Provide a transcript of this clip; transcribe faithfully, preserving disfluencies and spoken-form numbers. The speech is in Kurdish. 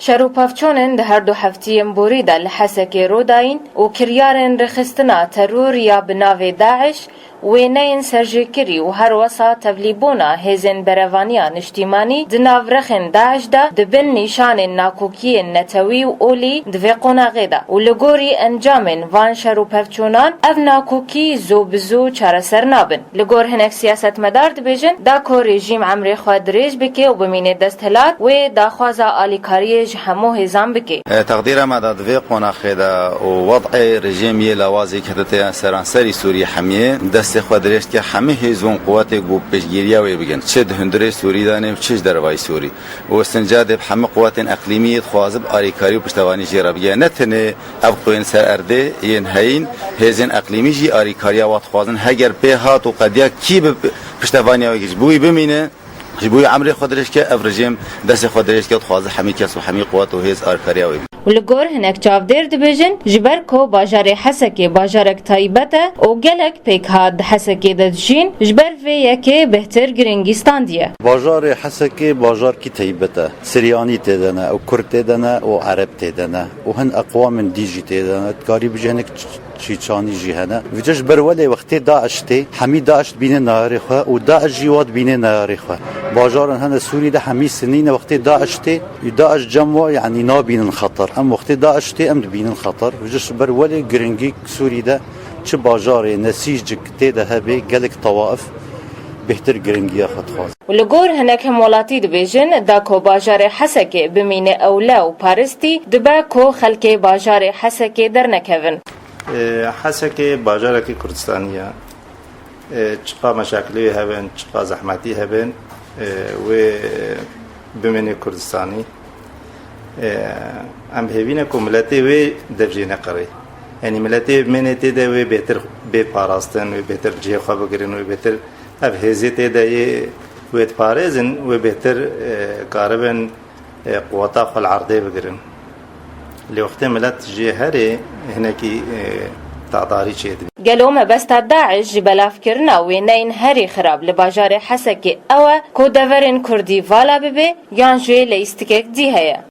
Şer û pevçûnên di her du heftiyên borî de li Hesekê rû dayîn û kiryarên rêxistina teror ya bi navê DAIŞ, wêneyên serjêkirî û her wesa tevlîbûna hêzên berevaniya niştîmanî di nav rexên DAIŞ de di bin nîşanên nakokiyên netewî û olî di vê qonaxê de û li gorî encamên van şer û pevçûnan ev nakokî zû bi zû çareser nabin. Li gor hinek siyasetmedar dibêjin, da ku rejîm emrê xwe dirêj bike û bimîne desthilat, wê daxwaza alîkariyê ji hemû hêzan bike. E, teqdîra me de di vê qonaxê de û wed'ê rejîm yê lawazî ketite seranserî Sûriyê hemiyê, destê xwe dirêj dike hemî hêz û quwetê ku pêşgiriya wê bikin, çi di hundirê Sûrî de ne û çi ji dervayî Sûrî. Û sincadê bi hemî quwetên eqlîmî yê dixwaze bi alîkarî û piştevanî jê re bigire. Ne tenê ev quwên ser erdê yên heyîn, hêzên eqlîmî jî alîkariya we dixwazin. Heger pê hat û qediya kî bi piştevaniya wê ji bo wî bimîne, ji bo wî emrê xwe dirêj ke, ev rejîm destê xwe dirêj ke, dixwaze hemî kes û hemî quwet û hêz alîkariya wê bike. Û li gor hinek çavdêr dibêjin, ji ber ku bajarê Hesekê bajarek taybet e û gelek pêkhat di Hesekê de dijîn, ji ber vê yekê bêhtir girîngî standiye. Bajarê Hesekê bajarkî taybet e. Siryanî tê de ne û Kurd tê de ne û Ereb tê de ne û hin eqwamên dî jî tê de ne. Dikarî bijî hinek ç-, çîçanî jî hene. Vêca ji ber welê wextê DAIŞ tê, hemî DAIŞ dibîne neyarê xwe û DAIŞ jî wa dibîne neyarê xwe. Bajaran hene Sûrî de hemî Sinî ne, wextê DAIŞ tê, û DAIŞ cem wa, yanî nabînin xeter. Em wextê DAIŞ tê, em dibînin xeter. Vêca ji ber welê girîngî Sûrî de çi bajarê nesîcik tê de hebe, gelek tewaif bêhtir girîngiya xwe dixwaze. Û li gor hinek hemwelatî dibêjin, da ku bajarê Hesekê bimîne ewle û paristî, dibe ku xelkê bajarê Hesekê dernekevin. E, Hesekê bajarekî Kurdistanî ye. E, çiqa meşakilê wê hebin, çiqa zehmetî hebin, e, wê bimîne Kurdistanî. E, em hêvî ne ku miletê wê dev jê neqirê. Yanî miletê mênê tê de wê bêtir bê parastin, wê bêtir cihê xwe bigirin, wê bêtir ev hêzê tê de yê wê diparêzin, wê bêtir, e, karibin, e, quweta xwe li erdê bigirin. Lê wextê milet jê herê hinekî, e, tedarî çêdibî. Gelo mebesta DAIŞ ji belavkirina wêneyên herî xirab li bajarê Hesekê ew e ku deverên Kurdî vala bibe yan jê leyîstikek dî heye?